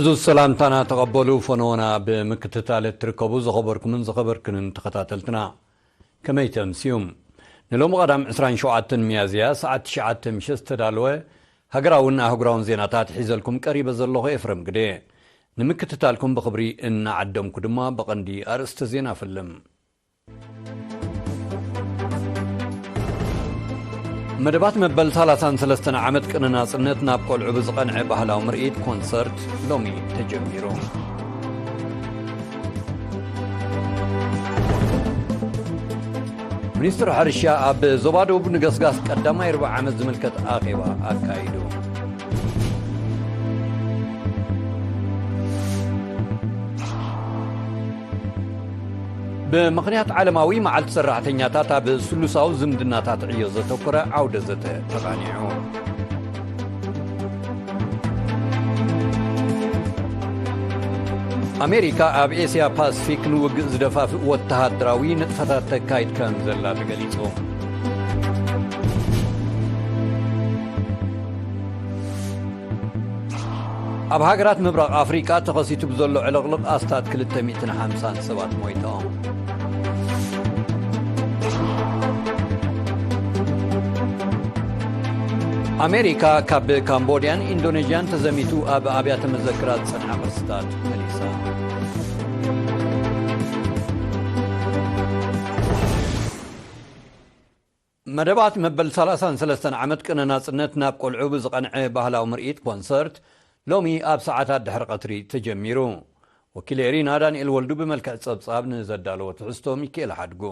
ብዙ ሰላምታና ተቐበሉ። ፈነወና ብምክትታል እትርከቡ ዝኸበርኩምን ዝኸበርክንን ተኸታተልትና፣ ከመይ ተምስዩም? ንሎሚ ቀዳም ዕስራን ሸውዓተን ሚያዝያ ሰዓት ትሽዓተ ምሸት ዝተዳለወ ሃገራውን ኣህጉራውን ዜናታት ሒዘልኩም ቀሪበ ዘለኹ ኤፍረም ግደ። ንምክትታልኩም ብኽብሪ እናዓደምኩ ድማ ብቐንዲ ኣርእስተ ዜና ፈልም። መደባት መበል ሰላሳን ሰለስተን ዓመት ቅነ ናጽነት ናብ ቆልዑ ብዝቐንዐ ባህላዊ ምርኢት ኮንሰርት ሎሚ ተጀሚሩ። ሚኒስትሪ ሕርሻ ኣብ ዞባ ደቡብ ንገስጋስ ቀዳማይ ርብዒ ዓመት ዝምልከት ኣኼባ ኣካይዱ። ብምኽንያት ዓለማዊ መዓልቲ ሰራሕተኛታት ኣብ ስሉሳዊ ዝምድናታት ዕዮ ዘተኮረ ዓውደ ዘተ ተቓኒዑ። ኣሜሪካ ኣብ ኤስያ ፓስፊክ ንውግእ ዝደፋፍእ ወተሃደራዊ ንጥፈታት ተካይድ ከም ዘላ ተገሊጹ። ኣብ ሃገራት ምብራቕ ኣፍሪቃ ተኸሲቱ ብዘሎ ዕልቕልቕ ኣስታት ክልተ ሚእትን ሓምሳን ሰባት ሞይቶም። ኣሜሪካ ካብ ካምቦድያን ኢንዶኔዥያን ተዘሚቱ ኣብ ኣብያተ መዘክራት ዝጸንሓ ቅርስታት መሊሳ። መደባት መበል ሰላሳን ሰለስተን ዓመት ቅነ ናጽነት ናብ ቆልዑ ብዝቐንዐ ባህላዊ ምርኢት ኮንሰርት ሎሚ ኣብ ሰዓታት ድሕሪ ቀትሪ ተጀሚሩ። ወኪል ኤሪና ዳንኤል ወልዱ ብመልክዕ ጸብጻብ ንዘዳለዎ ትሕዝቶ ሚካኤል ሓድጉ።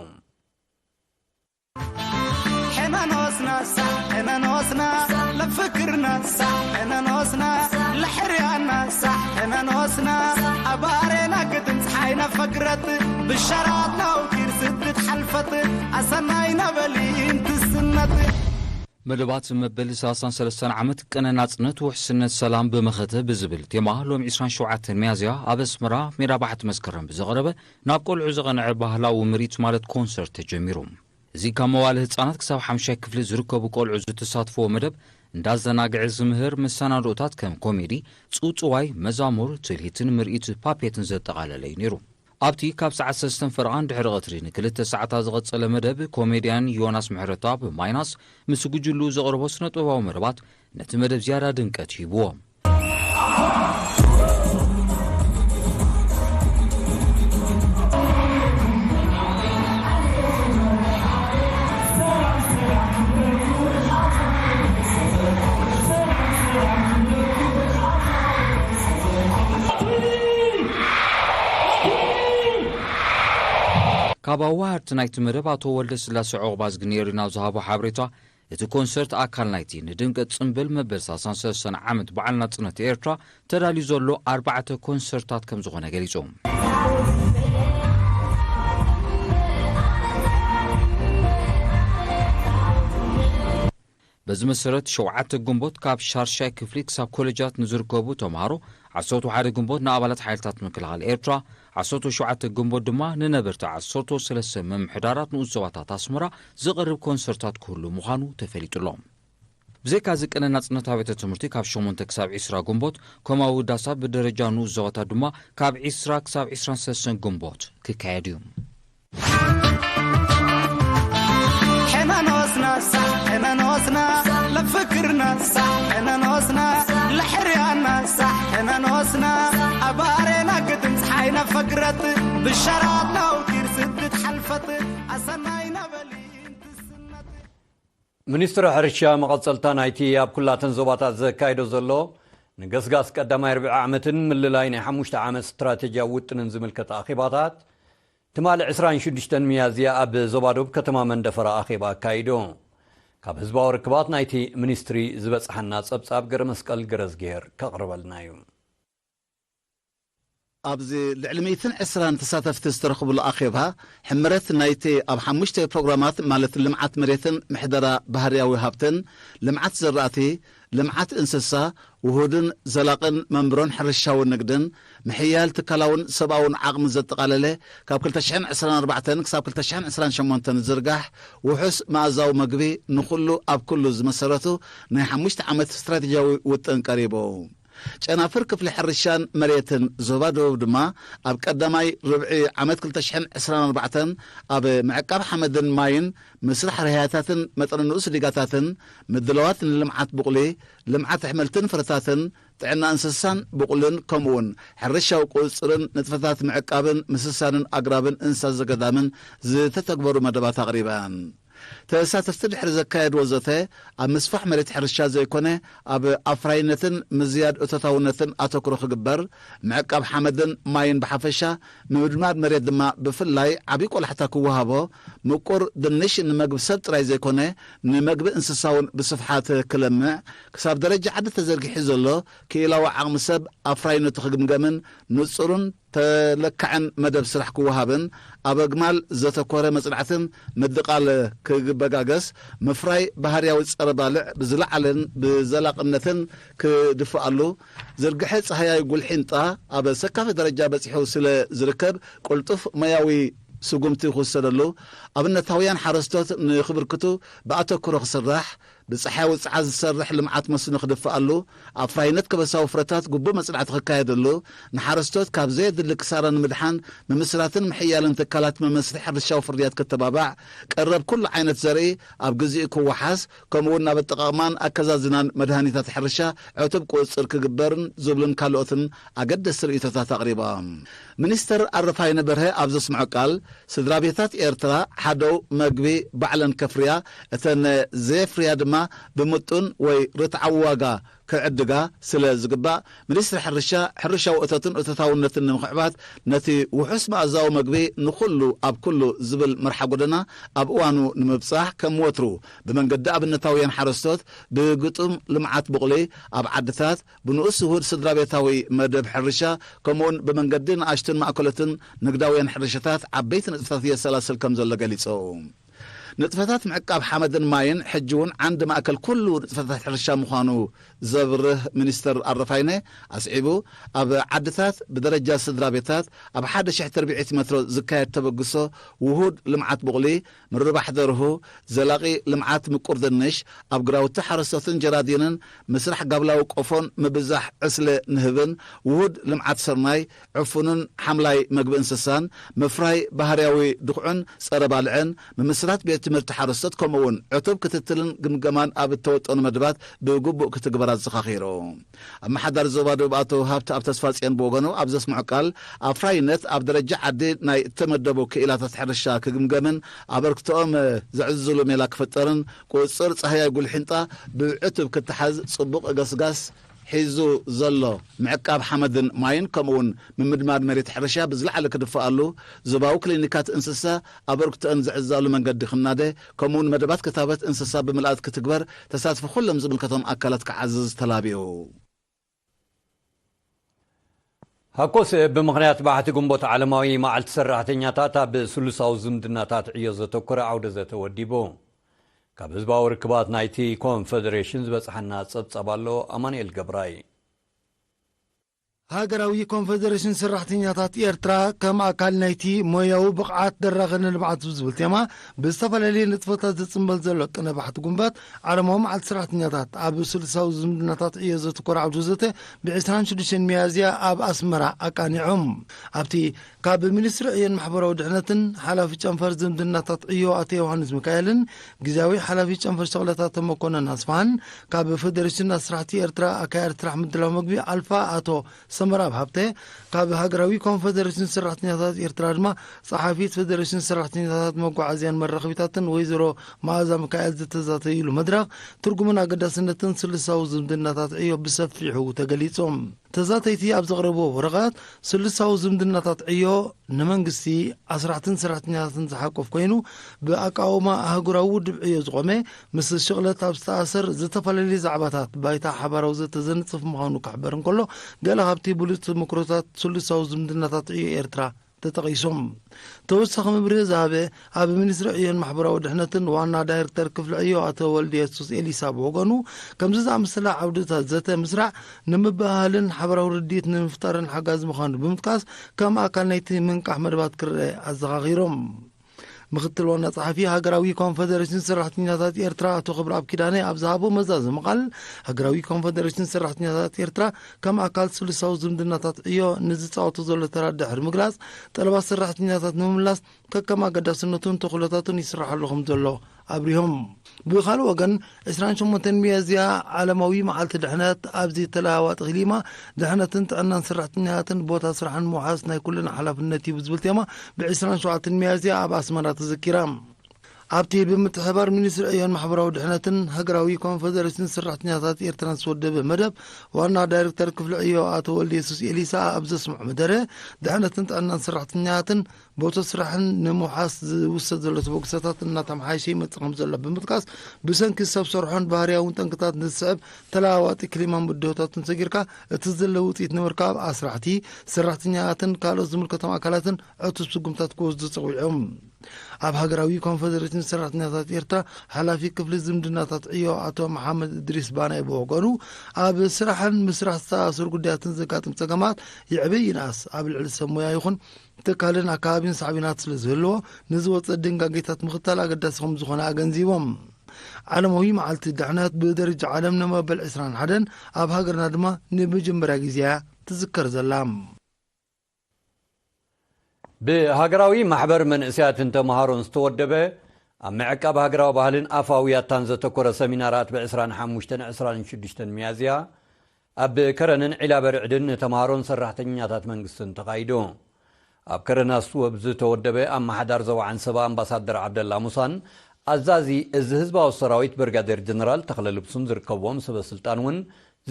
ሕነኖስና ሳዕ ሕነኖስና ለፍክርና ሳዕ ሕነኖስና ለሕርያና ሳዕ ሕነኖስና ኣባሬና ግጥም ፀሓይ ነፈግረት ብሻራት ናውቲር ስድት ሓልፈት ኣሰናይ ነበሊ እንትስነት። መደባት መበል ሰላሳን ሰለስተን ዓመት ቅነ ናጽነት ውሕስነት ሰላም ብመኸተ ብዝብል ቴማ ሎም ዕስራን ሸውዓተን ሚያዝያ ኣብ ኣስመራ ሜዳ ባሕቲ መስከረም ብዘቕረበ ናብ ቆልዑ ዝቐንዐ ባህላዊ ምርኢት ማለት ኮንሰርት ተጀሚሩ። እዚ ካብ መዋለ ህጻናት ክሳብ ሓምሻይ ክፍሊ ዝርከቡ ቆልዑ ዝተሳትፍዎ መደብ እንዳዘናግዐ ዝምህር መሰናድኦታት ከም ኮሜዲ፣ ጽውጽዋይ፣ መዛሙር፣ ትልሂትን ምርኢት ፓፔትን ዘጠቓለለ እዩ ነይሩ። ኣብቲ ካብ ሰዓት ሰለስተን ፈረቓን ድሕሪ ቀትሪ ንክልተ ሰዓታት ዝቐጸለ መደብ ኮሜድያን ዮናስ ምሕረተኣብ ማይናስ ምስ ጉጅሉ ዘቕርቦ ስነ ጥበባዊ መደባት ነቲ መደብ ዝያዳ ድምቀት ሂብዎ። ካብ ኣዋሃድቲ ናይቲ መደብ ኣቶ ወልደ ስላሴ ዑቕባዝጊ ነይሩ ናብ ዝሃቦ ሓበሬታ፣ እቲ ኮንሰርት ኣካል ናይቲ ንድምቀት ጽምብል መበል ሰላሳን ሰለስተን ዓመት በዓል ናጽነት ኤርትራ ተዳልዩ ዘሎ ኣርባዕተ ኮንሰርታት ከም ዝኾነ ገሊጹ። በዚ መሰረት ሸውዓተ ግንቦት ካብ ሻርሻይ ክፍሊ ክሳብ ኮሌጃት ንዝርከቡ ተምሃሮ፣ ዓሰርተ ሓደ ግንቦት ንኣባላት ሓይልታት ምክልኻል ኤርትራ፣ ዓሰርተ ሸውዓተ ግንቦት ድማ ንነበርቲ ዓሰርተ ሰለስተ ምምሕዳራት ንኡስ ዞባታት ኣስመራ ዝቐርብ ኮንሰርታት ክህሉ ምዃኑ ተፈሊጡ ኣሎ። ብዘይካዚ ቅነ ናጽነት ኣብያተ ትምህርቲ ካብ ሸሞንተ ክሳብ ዕስራ ግንቦት፣ ከምኡ ውዳሳ ብደረጃ ንኡስ ዞባታት ድማ ካብ ዕስራ ክሳብ ዕስራን ሰለስተን ግንቦት ክካየድ እዩ። ሕነኖስና ሳዕ ሕነኖስና ለፍክርና ሳዕ ሕነኖስና ለሕርያና ሳዕ ሕነኖስና ኣባሬና ግድም ፀሓይ ነፈግረት ብሻራት ናውቲር ስድት ሓልፈት ኣሰናይ ነበሊ እንትስነት። ሚኒስትሪ ሕርሻ መቐጸልታ ናይቲ ኣብ ኩላተን ዞባታት ዘካይዶ ዘሎ ንገስጋስ ቀዳማይ ርብዒ ዓመትን ምልላይ ናይ ሓሙሽተ ዓመት ስትራቴጂያዊ ውጥንን ዝምልከት ኣኼባታት ትማሊ ዕስራን ሽዱሽተን ሚያዝያ ኣብ ዞባ ዶብ ከተማ መንደፈራ ኣኼባ ኣካይዱ። ካብ ህዝባዊ ርክባት ናይቲ ሚኒስትሪ ዝበጽሓና ጸብጻብ ገረመስቀል ገረዝግሄር ከቕርበልና እዩ። ኣብዚ ልዕሊ ሚእትን ዕስራን ተሳተፍቲ ዝተረኽብሉ ኣኼባ፣ ሕምረት ናይቲ ኣብ ሓሙሽተ ፕሮግራማት ማለት ልምዓት መሬትን ምሕደራ ባህርያዊ ሃብትን፣ ልምዓት ዘራእቲ፣ ልምዓት እንስሳ፣ ውሁድን ዘላቕን መንብሮን ሕርሻዊ ንግድን፣ ምሕያል ትካላውን ሰብኣውን ዓቕሚ ዘጠቓለለ፣ ካብ ክልተ ሽሕን ዕስራን ኣርባዕተን ክሳብ ክልተ ሽሕን ዕስራን ሸሞንተን ዝርጋሕ ውሑስ መኣዛዊ መግቢ ንኹሉ ኣብ ኩሉ ዝመሰረቱ ናይ ሓሙሽተ ዓመት ስትራቴጂያዊ ውጥን ቀሪቡ። ጨናፍር ክፍሊ ሕርሻን መሬትን ዞባ ደቡብ ድማ ኣብ ቀዳማይ ርብዒ ዓመት ክልተ ሽሕን ዕስራን ኣርባዕተን ኣብ ምዕቃብ ሓመድን ማይን፣ ምስራሕ ርህያታትን መጠነ ንኡስ ዲጋታትን፣ ምድላዋት ንልምዓት ቡቕሊ፣ ልምዓት ኣሕምልትን ፍረታትን፣ ጥዕና እንስሳን ቡቕልን፣ ከምኡውን ሕርሻዊ ቁጽጽርን ንጥፈታት ምዕቃብን ምስሳንን ኣግራብን እንስሳ ዘገዳምን ዝተተግበሩ መደባት ኣቕሪበን። ተሳተፍቲ ድሕሪ ዘካየድዎ ዘተ፣ ኣብ ምስፋሕ መሬት ሕርሻ ዘይኮነ፣ ኣብ ኣፍራይነትን ምዝያድ እቶታውነትን ኣተኩሮ ክግበር፣ ምዕቃብ ሓመድን ማይን ብሓፈሻ፣ ምምድማድ መሬት ድማ ብፍላይ ዓቢ ቆላሕታ ክወሃቦ፣ ምቁር ድንሽ ንመግቢ ሰብ ጥራይ ዘይኮነ፣ ንመግቢ እንስሳ እውን ብስፍሓት ክለምዕ፣ ክሳብ ደረጃ ዓዲ ተዘርጊሑ ዘሎ ክኢላዊ ዓቕሚ ሰብ ኣፍራይነቱ ክግምገምን ንጹርን ተለካዕን መደብ ስራሕ ክወሃብን፣ ኣብ ኣግማል ዘተኮረ መጽናዕትን ምድቓል ክበጋገስ፣ ምፍራይ ባህርያዊ ጸረ ባልዕ ብዝለዓለን ብዘላቕነትን ክድፍኣሉ፣ ዝርግሐ ጸሃያዊ ጉልሒንጣ ኣብ ኣሰካፊ ደረጃ በጺሑ ስለ ዝርከብ፣ ቅልጡፍ ሞያዊ ስጉምቲ ክውሰደሉ፣ ኣብነታውያን ሓረስቶት ንኽብርክቱ ብኣተኩሮ ክስራሕ፣ ብጸሓያዊ ጸዓት ዝሰርሕ ልምዓት መስኖ ክድፍኣሉ፣ ኣፍራይነት ከበሳዊ ፍረታት ግቡእ መጽናዕቲ ክካየደሉ፣ ንሓረስቶት ካብ ዘየድሊ ክሳራ ንምድሓን ምምስራትን ምሕያልን ትካላት መመስርሒ ሕርሻዊ ፍርያት ክተባባዕ፣ ቀረብ ኩሉ ዓይነት ዘርኢ ኣብ ግዚኡ ክወሓስ፣ ከምኡውን ናብ ኣጠቓቕማን ኣከዛዝናን መድሃኒታት ሕርሻ ዕቱብ ቁጽጽር ክግበርን ዝብሉን ካልኦትን ኣገደስቲ ርእይቶታት ኣቕሪቦም። ሚኒስተር ኣረፋይነ በርሀ ኣብ ዘስምዖ ቃል፣ ስድራ ቤታት ኤርትራ ሓደው መግቢ ባዕለን ከፍርያ፣ እተን ዘየፍርያ ድማ ብምጡን ወይ ርትዓዊ ዋጋ ክዕድጋ ስለ ዝግባእ፣ ሚኒስትሪ ሕርሻ፣ ሕርሻዊ እቶትን እቶታውነትን ንምኽዕባት፣ ነቲ ውሑስ መኣዛዊ መግቢ ንኹሉ ኣብ ኩሉ ዝብል መርሓ ጎደና ኣብ እዋኑ ንምብጻሕ፣ ከም ወትሩ ብመንገዲ ኣብነታውያን ሓረስቶት፣ ብግጡም ልምዓት ቡቕሊ ኣብ ዓድታት፣ ብንኡስ ውሁድ ስድራ ቤታዊ መደብ ሕርሻ፣ ከምኡውን ብመንገዲ ንኣሽቱን ማእከሎትን ንግዳውያን ሕርሻታት ዓበይቲ ንጥፈታት የሰላስል ከም ዘሎ ገሊጹ። ንጥፈታት ምዕቃብ ሓመድን ማይን ሕጂ እውን ዓንዲ ማእከል ኩሉ ንጥፈታት ሕርሻ ምዃኑ ዘብርህ ሚኒስተር ኣረፋይነ ኣስዒቡ፣ ኣብ ዓድታት ብደረጃ ስድራ ቤታት ኣብ ሓደ ሽሕ ተርቢዒት ሜትሮ ዝካየድ ተበግሶ ውሁድ ልምዓት ቡቕሊ፣ ምርባሕ ደርሁ፣ ዘላቒ ልምዓት ምቁር ድንሽ፣ ኣብ ግራውቲ ሓረስቶትን ጀራዲንን ምስራሕ ጋብላዊ ቆፎን ምብዛሕ ዕስለ ንህብን፣ ውሁድ ልምዓት ስርናይ፣ ዕፉንን ሓምላይ መግቢ እንስሳን፣ ምፍራይ ባህርያዊ ድኹዕን ጸረ ባልዕን፣ ምምስራት ቤት ትምህርቲ ሓረስቶት፣ ከምኡ እውን ዕቱብ ክትትልን ግምገማን ኣብ እተወጠኑ መደባት ብግቡእ ክትግበር ኣዘኻኺሩ። ኣመሓዳሪ ዞባ ደቡብ ኣቶ ሃብተኣብ ተስፋጽዮን ብወገኑ ኣብ ዘስምዖ ቃል፣ ኣፍራይነት ኣብ ደረጃ ዓዲ ናይ እተመደቡ ክኢላታት ሕርሻ ክግምገምን ኣበርክቶኦም ዘዕዝሉ ሜላ ክፍጠርን፣ ቁጽጽር ጻህያይ ጉልሒንጣ ብዕቱብ ክተሓዝ፣ ጽቡቕ ገስጋስ ሒዙ ዘሎ ምዕቃብ ሓመድን ማይን፣ ከምኡውን ምምድማድ መሬት ሕርሻ ብዝለዓለ ክድፍኣሉ፣ ዞባዊ ክሊኒካት እንስሳ ኣበርክቶአን ዘዕዛሉ መንገዲ ክናደ፣ ከምኡውን መደባት ክታበት እንስሳ ብምልኣት ክትግበር፣ ተሳትፎ ኩሎም ዝምልከቶም ኣካላት ክዓዝዝ ተላብዩ። ሃኮስ ብምኽንያት በዓቲ ግንቦት ዓለማዊ መዓልቲ ሰራሕተኛታት ኣብ ስሉሳዊ ዝምድናታት ዕዮ ዘተኮረ ዓውደ ዘተ ወዲቡ። ካብ ህዝባዊ ርክባት ናይቲ ኮንፈደሬሽን ዝበጽሓና ጸብጻብ ኣሎ። ኣማኑኤል ገብራይ። ሃገራዊ ኮንፈደሬሽን ሰራሕተኛታት ኤርትራ ከም ኣካል ናይቲ ሞያዊ ብቕዓት ደራኺ ንልምዓት ብዝብል ቴማ ብዝተፈላለየ ንጥፈታት ዝጽንበል ዘሎ ቅነ ባሕቲ ጉንበት ዓለማዊ መዓልቲ ሰራሕተኛታት ኣብ ስሉሳዊ ዝምድናታት ዕዮ ዘተኮረ ዓውደ ዘተ ብ ዕስራን ሽዱሽተን ሚያዝያ ኣብ ኣስመራ ኣቃኒዖም። ኣብቲ ካብ ሚኒስትሪ ዕዮን ማሕበራዊ ድሕነትን ሓላፊ ጨንፈር ዝምድናታት ዕዮ ኣቶ ዮሃንስ ሚካኤልን ግዝያዊ ሓላፊ ጨንፈር ሸቕለታት መኮነን ኣስፋሃን ካብ ፈደሬሽን ኣስራሕቲ ኤርትራ ኣካያዲ ስራሕ ምድላው መግቢ ኣልፋ ኣቶ ሰመራብ ሃብተ፣ ካብ ሃገራዊ ኮንፈደሬሽን ሰራሕተኛታት ኤርትራ ድማ ጸሓፊት ፈደሬሽን ሰራሕተኛታት መጓዓዝያን መራኸቢታትን ወይዘሮ መኣዛ ሚካኤል ዝተዛተይሉ መድረኽ ትርጉምን ኣገዳስነትን ስልሳዊ ዝምድናታት ዕዮ ብሰፊሑ ተገሊጾም። ተዛተይቲ ኣብ ዘቕረብዎ ወረቐት፣ ስልሳዊ ዝምድናታት ዕዮ ንመንግስቲ፣ ኣስራሕትን ሰራሕተኛታትን ዝሓቁፍ ኮይኑ፣ ብኣቃውማ ኣህጉራዊ ውድብ ዕዮ ዝቖመ፣ ምስ ሽቕለት ኣብ ዝተኣሰር ዝተፈላለዩ ዛዕባታት ባይታ ሓባራዊ ዘተ ዘንጽፍ ምዃኑ ክሕበር እንከሎ፣ ገለ ካብቲ ብሉጽ ተመክሮታት ስሉሳዊ ዝምድናታት ዕዮ ኤርትራ ተጠቒሶም። ተወሳኺ መብርሂ ዝሃበ ኣብ ሚኒስትሪ ዕዮን ማሕበራዊ ድሕነትን ዋና ዳይሬክተር ክፍሊ ዕዮ ኣቶ ወልደ የሱስ ኤሊሳ ብወገኑ፣ ከምዚ ዝኣመሰለ ዓውድታት ዘተ ምስራዕ ንምብህሃልን ሓበራዊ ርድኢት ንምፍጣርን ሓጋዚ ምዃኑ ብምጥቃስ፣ ከም ኣካል ናይቲ ምንቃሕ መደባት ክረአ ኣዘኻኺሮም። ምክትል ዋና ጸሓፊ ሃገራዊ ኮንፈደሬሽን ሰራሕተኛታት ኤርትራ ኣቶ ክብረኣብ ኪዳነ ኣብ ዝሃቦ መዛዘሚ ቃል፣ ሃገራዊ ኮንፈደሬሽን ሰራሕተኛታት ኤርትራ ከም ኣካል ስሉሳዊ ዝምድናታት ዕዮ ንዝጻወቶ ዘሎ ተራ ድሕሪ ምግላጽ፣ ጠለባት ሰራሕተኛታት ንምምላስ ከከም ኣገዳስነቱን ተኽእሎታቱን ይስርሓሉ ከም ዘሎ ኣብሪሆም። ብኻልእ ወገን፣ ዕስራን ሸሞንተን ሚያዝያ ዓለማዊ መዓልቲ ድሕነት፣ ኣብዚ ተለዋዋጢ ክሊማ ድሕነትን ጥዕናን ሰራሕተኛታትን ቦታ ስራሕን ምውሓስ ናይ ኩልና ሓላፍነት እዩ ብዝብል ቴማ፣ ብ ዕስራን ሸውዓተን ሚያዝያ ኣብ ኣስመራ ተዘኪራ። ኣብቲ ብምትሕብባር ሚኒስትሪ ዕዮን ማሕበራዊ ድሕነትን ሃገራዊ ኮንፈደሬሽን ሰራሕተኛታት ኤርትራን ዝተወደበ መደብ፣ ዋና ዳይሬክተር ክፍሊ ዕዮ ኣቶ ወልደየሱስ ኤሊሳ ኣብ ዘስምዖ መደረ፣ ድሕነትን ጥዕናን ሰራሕተኛታትን ቦቶ ስራሕን ንምውሓስ ዝውሰድ ዘሎ ተበግሶታት እናተመሓየሸ ይመጽእ ከም ዘሎ ብምጥቃስ፣ ብሰንኪ ሰብ ሰርሖን ባህርያውን ጠንቅታት ንዝስዕብ ተለዋዋጢ ክሊማን ብድሆታትን ሰጊርካ፣ እቲ ዝድለ ውጽኢት ንምርካብ ኣስራሕቲ፣ ሰራሕተኛታትን ካልኦት ዝምልከቶም ኣካላትን ዕቱብ ስጉምታት ክወስዱ ጸዊዖም። ኣብ ሃገራዊ ኮንፈደሬሽን ሰራሕተኛታት ኤርትራ ሓላፊ ክፍሊ ዝምድናታት ዕዮ ኣቶ መሓመድ እድሪስ ባናይ ብወገኑ፣ ኣብ ስራሕን ምስራሕ ዝተኣሳሰሩ ጉዳያትን ዘጋጥም ጸገማት ይዕበ ይንኣስ ኣብ ልዕሊ ሰብ ሞያ ይኹን ትካልን ኣካባቢን ሳዕቤናት ስለ ዝህልዎ፣ ንዝወጸ ድንጋጌታት ምኽታል ኣገዳሲ ከም ዝኾነ ኣገንዚቦም። ዓለማዊ መዓልቲ ድሕነት ብደረጃ ዓለም ንመበል ዕስራን ሓደን፣ ኣብ ሃገርና ድማ ንመጀመርያ ግዜ እያ ትዝከር ዘላ። ብሃገራዊ ማሕበር መንእሰያትን ተምሃሮን ዝተወደበ፣ ኣብ ምዕቃብ ሃገራዊ ባህልን ኣፋዊ ያታን ዘተኮረ ሰሚናራት ብ ዕስራን ሓሙሽተን ዕስራን ሽዱሽተን ሚያዝያ ኣብ ከረንን ዒላበርዕድን ንተምሃሮን ሰራሕተኛታት መንግስትን ተኻይዱ። ኣብ ከረን ኣስቱ ኣብ ዝተወደበ፣ ኣመሓዳር ዞባ ዓንሰባ ኣምባሳደር ዓብደላ ሙሳን ኣዛዚ እዚ ህዝባዊ ሰራዊት ብርጋዴር ጀነራል ተኽለ ልብሱን ዝርከብዎም ሰበ ስልጣን እውን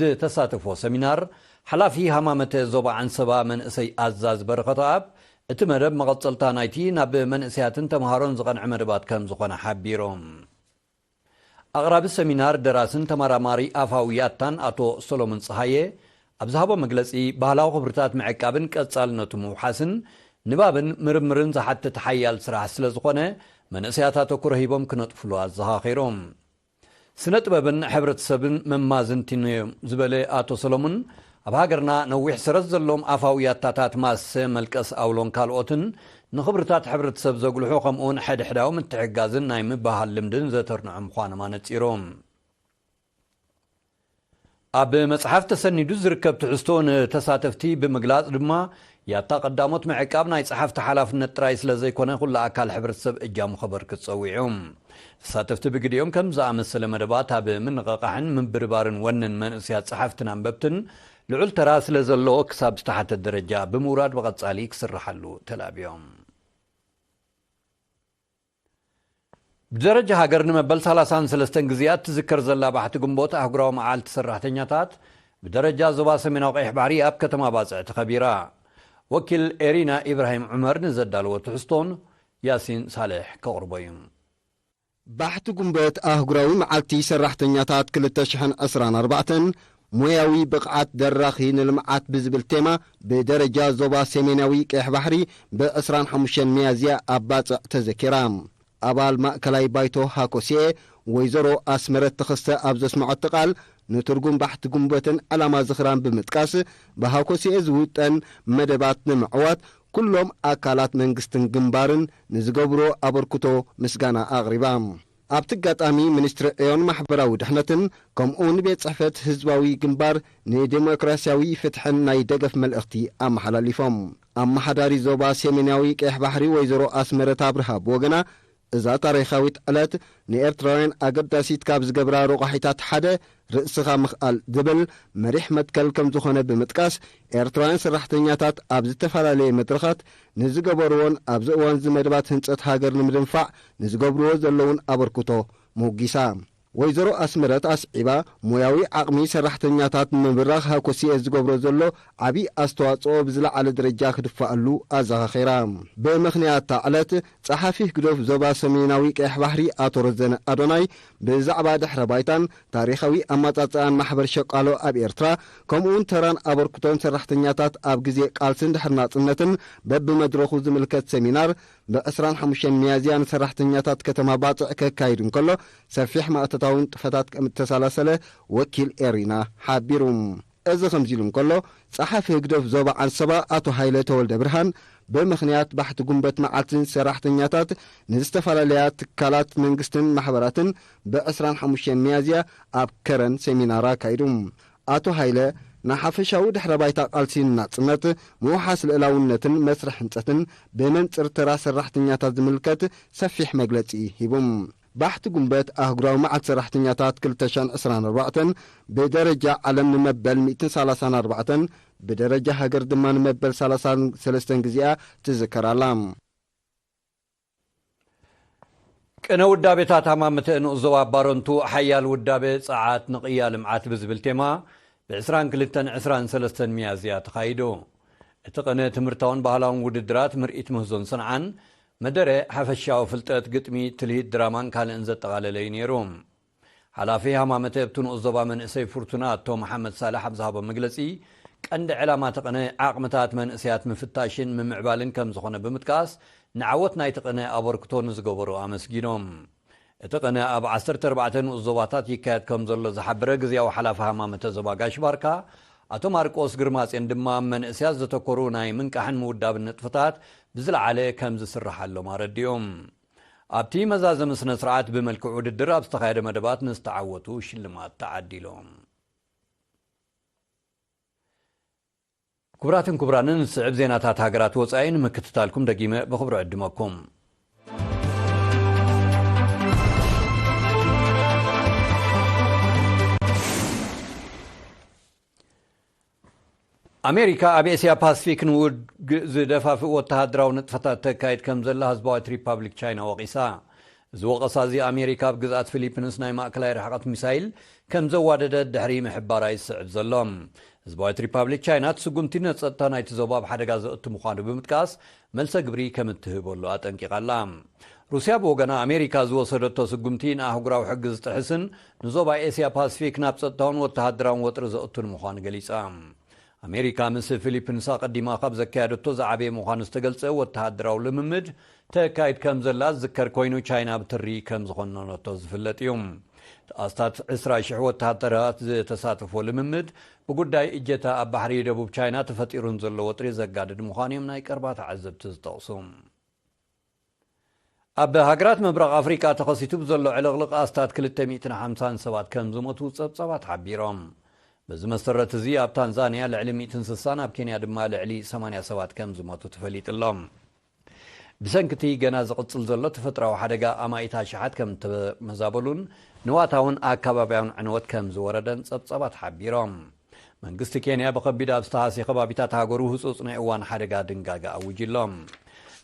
ዝተሳተፎ ሰሚናር፣ ሓላፊ ሃማመተ ዞባ ዓንሰባ መንእሰይ ኣዛዝ በረኸተኣብ፣ እቲ መደብ መቐጸልታ ናይቲ ናብ መንእሰያትን ተምሃሮን ዝቐንዐ መደባት ከም ዝኾነ ሓቢሮም። ኣቕራቢ ሰሚናር፣ ደራስን ተመራማሪ ኣፋዊ ያታን ኣቶ ሰሎሞን ጸሃየ ኣብ ዝሃቦ መግለጺ፣ ባህላዊ ክብርታት ምዕቃብን ቀጻልነቱ ምውሓስን ንባብን ምርምርን ዝሓትት ሓያል ስራሕ ስለ ዝኾነ፣ መንእሰያት ኣተኩሮ ሂቦም ክነጥፍሉ ኣዘኻኺሮም። ስነ ጥበብን ሕብረተሰብን መማዝንቲን እዮም ዝበለ ኣቶ ሰሎሙን፣ ኣብ ሃገርና ነዊሕ ሰረት ዘለዎም ኣፋዊ ያታታት ማሰ፣ መልቀስ ኣውሎን ካልኦትን ንኽብርታት ሕብረተሰብ ዘጉልሑ፣ ከምኡውን ሕድሕዳዊ ምትሕግጋዝን ናይ ምብህሃል ልምድን ዘተርንዑ ምዃኖም ኣነጺሮም። ኣብ መጽሓፍ ተሰኒዱ ዝርከብ ትሕዝቶ ንተሳተፍቲ ብምግላጽ ድማ፣ ያታ ቀዳሞት ምዕቃብ ናይ ጸሓፍቲ ሓላፍነት ጥራይ ስለ ዘይኮነ፣ ኩሉ ኣካል ሕብረተሰብ እጃሙ ከበርክት ጸዊዑ። ተሳተፍቲ ብግዲኦም ከም ዝኣመሰለ መደባት ኣብ ምንቕቓሕን ምብርባርን ወንን መንእሰያት ጸሓፍትን ኣንበብትን ልዑል ተራ ስለ ዘለዎ፣ ክሳብ ዝተሓተ ደረጃ ብምውራድ ብቐጻሊ ክስርሓሉ ተላብዮም። ብደረጃ ሃገር ንመበል ሰላሳን ሰለስተን ግዜያት ትዝከር ዘላ ባሕቲ ግንቦት ኣህጉራዊ መዓልቲ ሰራሕተኛታት፣ ብደረጃ ዞባ ሰሜናዊ ቀይሕ ባሕሪ ኣብ ከተማ ባጽዕ ተኸቢራ። ወኪል ኤሪና ኢብራሂም ዑመር ንዘዳለዎ ትሕዝቶን ያሲን ሳልሕ ከቕርቦ እዩ። ባሕቲ ግንቦት ኣህጉራዊ መዓልቲ ሰራሕተኛታት ክልተ ሽሕን ዕስራን ኣርባዕተን፣ ሞያዊ ብቕዓት ደራኺ ንልምዓት ብዝብል ቴማ፣ ብደረጃ ዞባ ሰሜናዊ ቀይሕ ባሕሪ ብ ዕስራን ሓሙሽተን ሚያዝያ ኣብ ባጽዕ ተዘኪራ። ኣባል ማእከላይ ባይቶ ሃኮስኤ ወይዘሮ ኣስመረት ተኸስተ ኣብ ዘስምዐቶ ቃል፣ ንትርጉም ባሕቲ ግንቦትን ዕላማ ዝኽራን ብምጥቃስ፣ ብሃኮስኤ ዝውጠን መደባት ንምዕዋት ኩሎም ኣካላት መንግስትን ግንባርን ንዝገብርዎ ኣበርክቶ ምስጋና ኣቕሪባ። ኣብቲ ኣጋጣሚ፣ ሚኒስትሪ ዕዮን ማሕበራዊ ድሕነትን ከምኡውን ቤት ጽሕፈት ህዝባዊ ግንባር ንዴሞክራሲያዊ ፍትሕን ናይ ደገፍ መልእኽቲ ኣመሓላሊፎም። ኣመሓዳሪ ዞባ ሰሜናዊ ቀይሕ ባሕሪ ወይዘሮ ኣስመረት ኣብርሃ ብወገና፣ እዛ ታሪኻዊት ዕለት ንኤርትራውያን ኣገዳሲት ካብ ዝገብራ ረቋሒታት ሓደ ርእስኻ ምኽኣል ዝብል መሪሕ መትከል ከም ዝኾነ ብምጥቃስ፣ ኤርትራውያን ሰራሕተኛታት ኣብ ዝተፈላለየ መድረኻት ንዝገበርዎን ኣብዚ እዋንዚ መደባት ህንጸት ሃገር ንምድንፋዕ ንዝገብርዎ ዘለውን ኣበርክቶ ሞጊሳ። ወይዘሮ ኣስመረት ኣስዒባ፣ ሞያዊ ዓቕሚ ሰራሕተኛታት ንምብራኽ ሃኮስኤ ዝገብሮ ዘሎ ዓቢ ኣስተዋጽኦ ብዝለዓለ ደረጃ ክድፋኣሉ ኣዘኻኺራ። ብምኽንያት እታ ዕለት፣ ጸሓፊ ህግደፍ ዞባ ሰሜናዊ ቀይሕ ባሕሪ ኣቶ ረዘነ ኣዶናይ ብዛዕባ ድሕረ ባይታን ታሪኻዊ ኣመጻጽኣን ማሕበር ሸቃሎ ኣብ ኤርትራ፣ ከምኡውን ተራን ኣበርክቶን ሰራሕተኛታት ኣብ ግዜ ቃልስን ድሕሪ ናጽነትን በብመድረኹ ዝምልከት ሰሚናር ብ ዕስራን ሓሙሽተን ሚያዝያ ንሰራሕተኛታት ከተማ ባጽዕ ከካይድ እንከሎ፣ ሰፊሕ ማእቶታዊ ንጥፈታት ከም እተሰላሰለ ወኪል ኤሪና ሓቢሩ። እዚ ከምዚ ኢሉ እንከሎ፣ ጸሓፊ ህግደፍ ዞባ ዓንሰባ ኣቶ ሃይለ ተወልደ ብርሃን፣ ብምኽንያት ባሕቲ ጉንበት መዓልቲ ሰራሕተኛታት ንዝተፈላለያ ትካላት መንግስትን ማሕበራትን ብ ዕስራን ሓሙሽተን ሚያዝያ ኣብ ከረን ሰሚናር ኣካይዱ። ኣቶ ሃይለ ንሓፈሻዊ ድሕረ ባይታ ቃልሲ ናጽነት፣ ምውሓስ ልእላውነትን መስርሕ ህንጸትን ብመንጽር ተራ ሰራሕተኛታት ዝምልከት ሰፊሕ መግለጺ ሂቡ። ባሕቲ ጉንበት ኣህጉራዊ መዓልቲ ሰራሕተኛታት ክልተ ሽሕን ዕስራን ኣርባዕተን ብደረጃ ዓለም ንመበል ሚእትን ሰላሳን ኣርባዕተን፣ ብደረጃ ሃገር ድማ ንመበል ሰላሳን ሰለስተን ግዜኣ ትዝከር ኣላ። ቅነ ውዳቤታት ሃማመተ ንኡስ ዞባ ባረንቱ ሓያል ውዳቤ ጸዓት ንቕያ ልምዓት ብዝብል ቴማ ብ ዕስራን ክልተን ዕስራን ሰለስተን ሚያዝያ ተኻይዱ። እቲ ቅነ ትምህርታውን ባህላውን ውድድራት ምርኢት ምህዞን ሰንዓን፣ መደረ ሓፈሻዊ ፍልጠት፣ ግጥሚ፣ ትልሂት፣ ድራማን ካልእን ዘጠቓለለ እዩ ነይሩ። ሓላፊ ሃማመተ ኣብቲ ንኡስ ዞባ መንእሰይ ፍርቱና ኣቶ መሓመድ ሳልሕ ኣብ ዝሃቦ መግለጺ፣ ቀንዲ ዕላማ እቲ ቅነ ዓቕምታት መንእሰያት ምፍታሽን ምምዕባልን ከም ዝኾነ ብምጥቃስ፣ ንዓወት ናይቲ ቅነ ኣበርክቶ ንዝገበሩ ኣመስጊኖም። እቲ ቅነ ኣብ ዓሰርተ ኣርባዕተ ንኡስ ዞባታት ይካየድ ከም ዘሎ ዝሓበረ ግዝያዊ ሓላፊ ሃማመተ ዞባ ጋሽ ባርካ፣ ኣቶ ማርቆስ ግርማጼን ድማ ኣብ መንእሰያት ዘተኮሩ ናይ ምንቃሕን ምውዳብን ንጥፈታት ብዝለዓለ ከም ዝስርሓሎም ኣረዲኦም። ኣብቲ መዛዘሚ ስነ ስርዓት ብመልክዕ ውድድር ኣብ ዝተኻየደ መደባት ንዝተዓወቱ ሽልማት ተዓዲሎም። ክቡራትን ክቡራንን፣ ዝስዕብ ዜናታት ሃገራት ወጻኢ ንምክትታልኩም ደጊመ ብኽብሪ ዕድመኩም። ኣሜሪካ ኣብ ኤስያ ፓሲፊክ ንውግእ ዝደፋፍእ ወተሃደራዊ ንጥፈታት ተካይድ ከም ዘላ ህዝባዊት ሪፓብሊክ ቻይና ወቒሳ። እዚ ወቐሳ እዚ ኣሜሪካ ኣብ ግዝኣት ፊሊፒንስ ናይ ማእከላይ ርሕቐት ሚሳይል ከም ዘዋደደት ድሕሪ ምሕባራ ይስዕብ ዘሎ። ህዝባዊት ሪፓብሊክ ቻይና እቲ ስጉምቲ ንጸጥታ ናይቲ ዞባ ኣብ ሓደጋ ዘእቱ ምዃኑ ብምጥቃስ፣ መልሰ ግብሪ ከም እትህበሉ ኣጠንቂቓ ኣላ። ሩስያ ብወገና፣ ኣሜሪካ ዝወሰደቶ ስጉምቲ ንኣህጉራዊ ሕጊ ዝጥሕስን ንዞባ ኤስያ ፓሲፊክ ናብ ጸጥታውን ወተሃደራውን ወጥሪ ዘእቱን ምዃኑ ገሊጻ። ኣሜሪካ ምስ ፊሊፒንስ ኣቐዲማ ካብ ዘካየደቶ ዝዓበየ ምዃኑ ዝተገልጸ ወተሃደራዊ ልምምድ ተካይድ ከም ዘላ ዝዝከር ኮይኑ፣ ቻይና ብትሪ ከም ዝኾነነቶ ዝፍለጥ እዩ። ኣስታት ዕስራ ሽሕ ወተሃደራት ዝተሳተፎ ልምምድ፣ ብጉዳይ እጀታ ኣብ ባሕሪ ደቡብ ቻይና ተፈጢሩ ንዘሎ ወጥሪ ዘጋድድ ምዃኑ እዮም ናይ ቀርባ ተዓዘብቲ ዝጠቕሱ። ኣብ ሃገራት ምብራቕ ኣፍሪቃ ተኸሲቱ ብዘሎ ዕልቕልቕ ኣስታት ክልተ ሚእትን ሓምሳን ሰባት ከም ዝሞቱ ጸብጻባት ሓቢሮም። በዚ መሰረት እዚ ኣብ ታንዛንያ ልዕሊ ሚእትን ስሳን ኣብ ኬንያ ድማ ልዕሊ ሰማንያ ሰባት ከም ዝሞቱ ተፈሊጡ ኣሎ። ብሰንኪ እቲ ገና ዝቕጽል ዘሎ ተፈጥሮኣዊ ሓደጋ ኣማኢት ኣሽሓት ከም እተመዛበሉን ንዋታውን ኣከባብያውን ዕንወት ከም ዝወረደን ጸብጻባት ሓቢሮም። መንግስቲ ኬንያ ብኸቢድ ኣብ ዝተሃስየ ከባቢታት ሃገሩ ህጹጽ ናይ እዋን ሓደጋ ድንጋገ ኣዊጁ ኣሎ።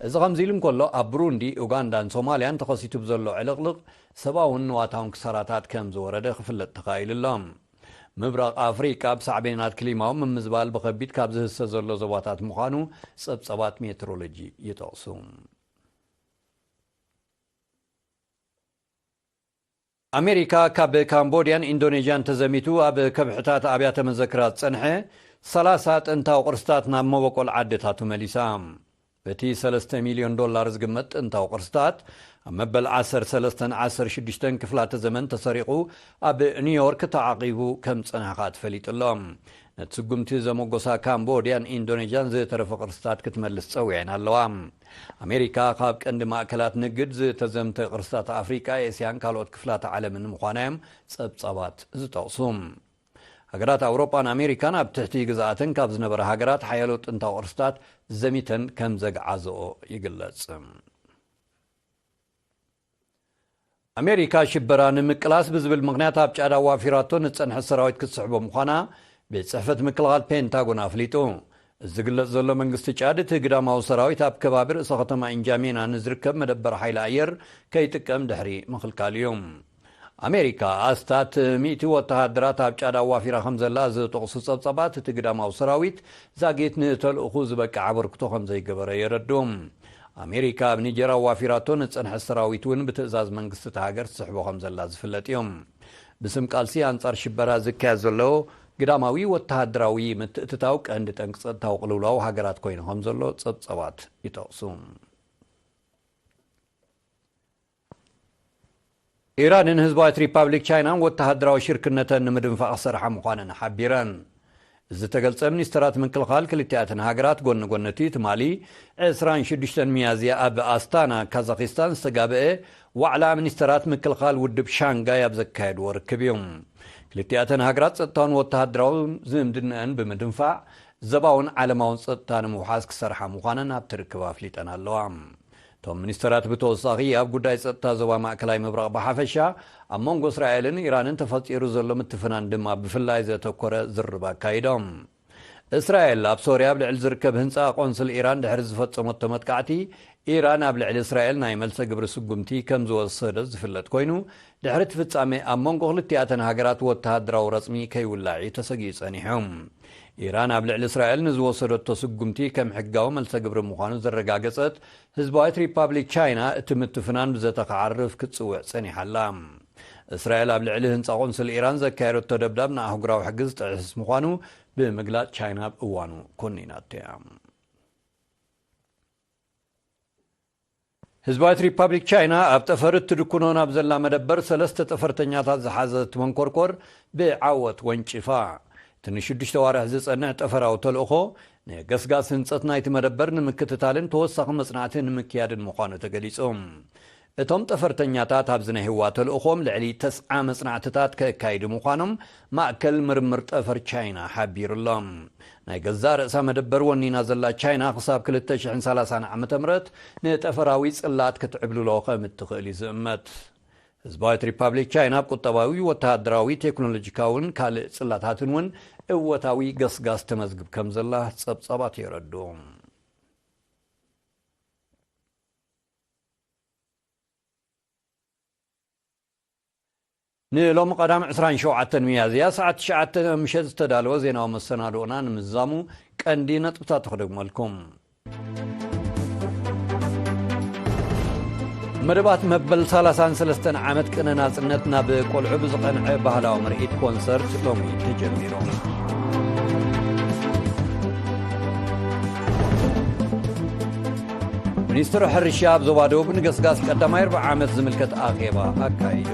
እዚ ከምዚ ኢሉ እንከሎ፣ ኣብ ብሩንዲ፣ ኡጋንዳን ሶማልያን ተኸሲቱ ብዘሎ ዕልቕልቕ ሰብኣውን ንዋታውን ክሳራታት ከም ዝወረደ ክፍለጥ ተኻኢሉ ኣሎ። ምብራቕ ኣፍሪቃ ብሳዕቤናት ክሊማዊ ምምዝባል ብኸቢድ ካብ ዝህሰ ዘሎ ዞባታት ምዃኑ ጸብጻባት ሜትሮሎጂ ይጠቕሱ። ኣሜሪካ ካብ ካምቦድያን ኢንዶኔዥያን ተዘሚቱ ኣብ ከብሕታት ኣብያተ መዘክራት ዝጸንሐ ሰላሳ ጥንታዊ ቅርስታት ናብ መበቆል ዓድታቱ መሊሳ። እቲ ሰለስተ ሚልዮን ዶላር ዝግመት ጥንታዊ ቅርስታት ኣብ መበል ዓሰርተ ሰለስተን ዓሰርተ ሽዱሽተን ክፍላተ ዘመን ተሰሪቑ ኣብ ኒውዮርክ ተዓቂቡ ከም ዝጸንሐ ከኣ ተፈሊጡ ኣሎ። ነቲ ስጉምቲ ዘመጎሳ ካምቦድያን ኢንዶኔዥያን ዝተረፈ ቅርስታት ክትመልስ ጸዊዐን ኣለዋ። ኣሜሪካ ካብ ቀንዲ ማእከላት ንግድ ዝተዘምተ ቅርስታት ኣፍሪቃ፣ ኤስያን ካልኦት ክፍላት ዓለምን ምዃና እዮም ጸብጻባት ዝጠቕሱ። ሃገራት ኣውሮጳን ኣሜሪካን ኣብ ትሕቲ ግዝኣተን ካብ ዝነበራ ሃገራት ሓያሎ ጥንታዊ ቅርስታት ዘሚተን ከም ዘግዓዝኦ ይግለጽ። ኣሜሪካ ሽበራ ንምቅላስ ብዝብል ምኽንያት ኣብ ጫድ ኣዋፊራቶ ንዝጸንሐ ሰራዊት ክትስሕቦ ምዃና ቤት ጽሕፈት ምክልኻል ፔንታጎን ኣፍሊጡ። እዚ ዝግለጽ ዘሎ መንግስቲ ጫድ እቲ ግዳማዊ ሰራዊት ኣብ ከባቢ ርእሰ ከተማ ኢንጃሚና ንዝርከብ መደበር ሓይሊ ኣየር ከይጥቀም ድሕሪ ምኽልካል እዩ። ኣሜሪካ ኣስታት ሚእቲ ወተሃደራት ኣብ ጫድ ኣዋፊራ ከም ዘላ ዝጠቕሱ ጸብጻባት፣ እቲ ግዳማዊ ሰራዊት ዛጊት ንተልእኹ ዝበቅዕ ኣበርክቶ ከም ዘይገበረ የረድኡ። ኣሜሪካ ኣብ ኒጀር ኣዋፊራቶ ንጸንሐ ሰራዊት እውን ብትእዛዝ መንግስቲ እታ ሃገር ትስሕቦ ከም ዘላ ዝፍለጥ እዩ። ብስም ቃልሲ ኣንጻር ሽበራ ዝካየድ ዘሎ ግዳማዊ ወተሃደራዊ ምትእትታው ቀንዲ ጠንቂ ጸጥታዊ ቅልውላው ሃገራት ኮይኑ ከም ዘሎ ጸብጻባት ይጠቕሱ። ኢራንን ህዝባዊት ሪፓብሊክ ቻይናን ወተሃደራዊ ሽርክነተን ንምድንፋዕ ክሰርሓ ምዃነን ሓቢረን። ዝተገልጸ፣ ሚኒስተራት ምክልኻል ክልቲኣተን ሃገራት ጎኒ ጎኒ እቲ ትማሊ ዕስራን ሽዱሽተን ሚያዝያ ኣብ ኣስታና ካዛኺስታን ዝተጋብአ ዋዕላ ሚኒስተራት ምክልኻል ውድብ ሻንጋይ ኣብ ዘካየድዎ ርክብ እዩ። ክልቲኣተን ሃገራት ጸጥታውን ወተሃደራውን ዝምድነአን ብምድንፋዕ፣ ዘባውን ዓለማውን ጸጥታ ንምውሓስ ክሰርሓ ምዃነን ኣብቲ ርክብ ኣፍሊጠን ኣለዋ። እቶም ሚኒስተራት ብተወሳኺ ኣብ ጉዳይ ጸጥታ ዞባ ማእከላይ ምብራቕ ብሓፈሻ፣ ኣብ መንጎ እስራኤልን ኢራንን ተፈጢሩ ዘሎ ምትፍናን ድማ ብፍላይ ዘተኮረ ዝርርብ ኣካይዶም። እስራኤል ኣብ ሶርያ ኣብ ልዕሊ ዝርከብ ህንጻ ቆንስል ኢራን ድሕሪ ዝፈጸመቶ መጥቃዕቲ፣ ኢራን ኣብ ልዕሊ እስራኤል ናይ መልሰ ግብሪ ስጉምቲ ከም ዝወሰደት ዝፍለጥ ኮይኑ፣ ድሕሪ እቲ ፍጻሜ ኣብ መንጎ ክልቲኣተን ሃገራት ወተሃደራዊ ረጽሚ ከይውላዕ እዩ ተሰጊኡ ጸኒሑ። ኢራን ኣብ ልዕሊ እስራኤል ንዝወሰደቶ ስጉምቲ ከም ሕጋዊ መልሰ ግብሪ ምዃኑ ዘረጋገጸት ህዝባዊት ሪፓብሊክ ቻይና፣ እቲ ምትፍናን ብዘተ ክዓርፍ ክትጽውዕ ጸኒሓ ኣላ። እስራኤል ኣብ ልዕሊ ህንጻ ቆንስል ኢራን ዘካየደቶ ደብዳብ ንኣህጉራዊ ሕጊ ዝጥሕስ ምዃኑ ብምግላጽ፣ ቻይና ኣብ እዋኑ ኮኒናቶ እያ። ህዝባዊት ሪፓብሊክ ቻይና ኣብ ጠፈር እትድኩኖ ናብ ዘላ መደበር ሰለስተ ጠፈርተኛታት ዝሓዘት መንኮርኮር ብዓወት ወንጪፋ። እቲ ንሽዱሽተ ዋርሕ ዝጸንሕ ጠፈራዊ ተልእኾ፣ ንገስጋስ ህንጸት ናይቲ መደበር ንምክትታልን ተወሳኺ መጽናዕቲ ንምክያድን ምዃኑ ተገሊጹ። እቶም ጠፈርተኛታት ኣብዚ ናይ ህዋ ተልእኾም ልዕሊ ተስዓ መጽናዕትታት ከካይዱ ምዃኖም ማእከል ምርምር ጠፈር ቻይና ሓቢሩ ኣሎ። ናይ ገዛእ ርእሳ መደበር ወኒና ዘላ ቻይና፣ ክሳብ ክልተ ሽሕን ሰላሳን ዓመተ ምህረት ንጠፈራዊ ጽላት ክትዕብልሎ ከም እትኽእል እዩ ዝእመት። ህዝባዊት ሪፓብሊክ ቻይና ኣብ ቁጠባዊ፣ ወተሃደራዊ፣ ቴክኖሎጂካውን ካልእ ጽላታትን እውን እወታዊ ገስጋስ ተመዝግብ ከም ዘላ ጸብጻባት የረድኡ። ንሎሚ ቀዳም ዕስራን ሸውዓተን ሚያዝያ ሰዓት ትሽዓተ ምሸት ዝተዳለወ ዜናዊ መሰናድኦና ንምዝዛሙ ቀንዲ ነጥብታት ክደግመልኩም። መደባት መበል ሰላሳን ሰለስተን ዓመት ቅነ ናጽነት ናብ ቆልዑ ብዝቐንዐ ባህላዊ ምርኢት ኮንሰርት ሎሚ ተጀሚሩ። ሚኒስትሪ ሕርሻ ኣብ ዞባ ደቡብ ንገስጋስ ቀዳማይ ርብዓ ዓመት ዝምልከት ኣኼባ ኣካይዱ።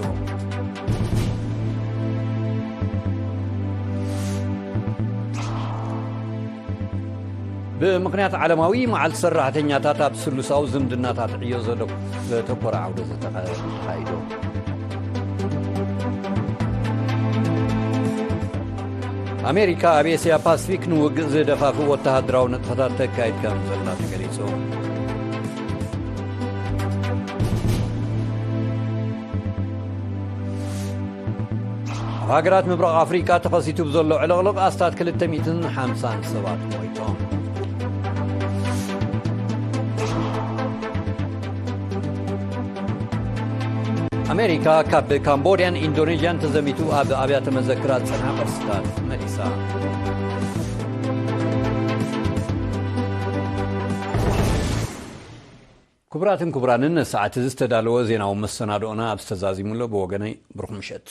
ብምኽንያት ዓለማዊ መዓልቲ ሰራሕተኛታት፣ ኣብ ስሉሳዊ ዝምድናታት ዕዮ ዘደ-፣ ዘተኮረ ዓውደ ዘተ ተኻይዱ። ኣሜሪካ ኣብ ኤስያ ፓሲፊክ ንውግእ ዝደፋፍእ ወተሃደራዊ ንጥፈታት ተካይድ ከም ዘላ ተገሊጹ። ኣብ ሃገራት ምብራቕ ኣፍሪቃ ተኸሲቱ ብዘሎ ዕልቕልቕ ኣስታት ክልተ ሚእትን ሓምሳን ሰባት ሞይቶም። ኣሜሪካ ካብ ካምቦድያን ኢንዶኔዥያን ተዘሚቱ ኣብ ኣብያተ መዘክራት ዝጸንሐ ቅርስታት መሊሳ። ክቡራትን ክቡራንን፣ ንሰዓት እዚ ዝተዳለወ ዜናዊ መሰናድኦና ኣብ ዝተዛዚሙሎ፣ ብወገነይ ብሩኽ ምሸት።